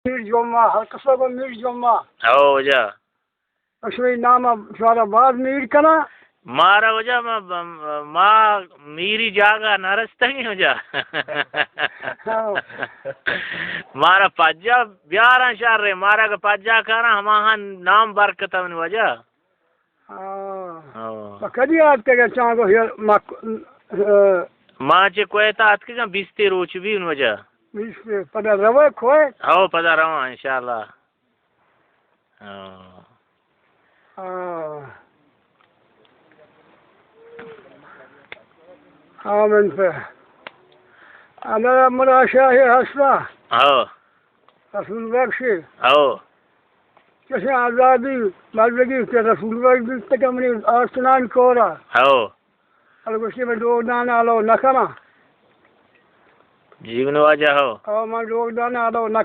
میر جمعہ، ہر کسا گو میر جمعہ۔ ہو واجہ۔ اشوی نام شمارا باز میر کنا۔ مارا واجہ ما، ما میری جاگہ نہ رستگیں واجہ۔ ہو۔ مارا پجا بیاراں شر، مارا کہ پجا کاراں ہماہاں نام برکت من واجہ۔ ہاں۔ ہو۔ ما کدی آتکگا چانگو ہیر مک-، ہاں۔ ما چہ کویتا آتکگاں بیستے روچ بی ان واجہ۔ بیستے، پدا روے کویت؟ ہو، پدا رواں انشاءاللہ۔ ہاں۔ ہاں۔ ہاں، من پہ۔ ہمارا ملا شاہ ہستا۔ ہو۔ رسول بخش۔ ہو۔ کسے آزادی مردگی کہ رسول بخش بیت کہ منی آستنان کورا۔ ہو۔ الگوشی من دوگدان آلو نکناں۔ جی من واجہ ہو۔ او من دوگدان آلو نکناں۔